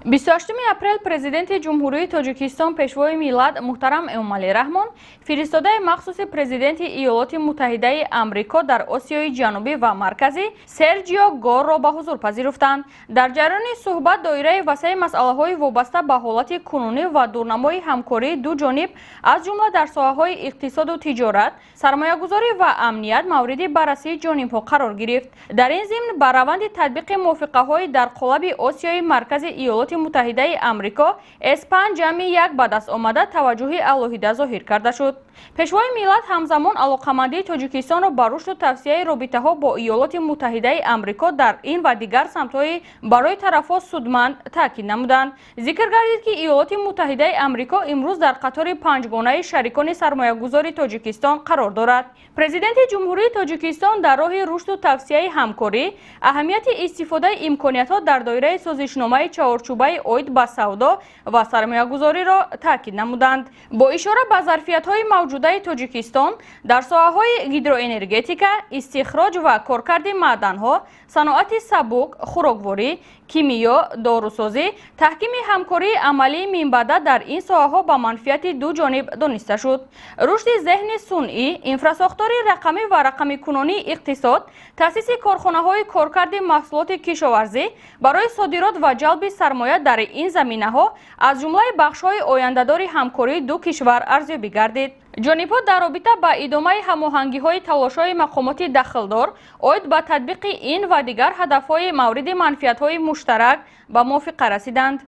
28 апрел Президенти Ҷумҳурии Тоҷикистон, Пешвои миллат муҳтарам Эмомалӣ Раҳмон фиристодаи махсуси Президенти Иёлоти Муттаҳидаи Амрико дар Осиёи Ҷанубӣ ва Марказӣ Серҷио Горро ба ҳузур пазируфтанд. Дар ҷараёни суҳбат доираи васеи масъалаҳои вобаста ба ҳолати кунунӣ ва дурнамои ҳамкории ду ҷониб, аз ҷумла дар соҳаҳои иқтисоду тиҷорат, сармоягузорӣ ва амният мавриди баррасии ҷонибҳо қарор гирифт. Дар ин зимн ба раванди татбиқи мувофиқаҳои дар қолаби Осиёи Маркази Иёлоти Муттаҳидаи Амрико С5+1 ба даст омада таваҷҷӯҳи алоҳида зоҳир карда шуд. Пешвои миллат ҳамзамон алоқамандии Тоҷикистонро ба рушду тавсияи робитаҳо бо Иёлоти Муттаҳидаи Амрико дар ин ва дигар самтҳои барои тарафҳо судманд таъкид намуданд. Зикр гардид, ки Иёлоти Муттаҳидаи Амрико имрӯз дар қатори панҷгонаи шарикони сармоягузори Тоҷикистон қарор дорад. Президенти Ҷумҳурии Тоҷикистон дар роҳи рушду тавсияи ҳамкорӣ аҳамияти истифодаи имкониятҳо дар доираи созишномаи чаҳорчӯбаи оид ба савдо ва сармоягузориро таъкид намуданд. Бо ишора ба зарфиятҳои мавҷудаи Тоҷикистон дар соҳаҳои гидроэнергетика, истихроҷ ва коркарди маъданҳо, саноати сабук, хӯрокворӣ, кимиё, дорусозӣ, таҳкими ҳамкории амалии минбаъда дар ин соҳаҳо ба манфиати ду ҷониб дониста шуд. Рушди зеҳни сунъӣ, инфрасохтори рақамӣ ва рақамикунонии иқтисод, таъсиси корхонаҳои коркарди маҳсулоти кишоварзӣ барои содирот ва ҷалби сармоя дар ин заминаҳо аз ҷумлаи бахшҳои ояндадори ҳамкории ду кишвар арзёбӣ гардид. Ҷонибҳо дар робита ба идомаи ҳамоҳангиҳои талошҳои мақомоти дахлдор оид ба татбиқи ин ва дигар ҳадафҳои мавриди манфиатҳои муштарак ба мувофиқа расиданд.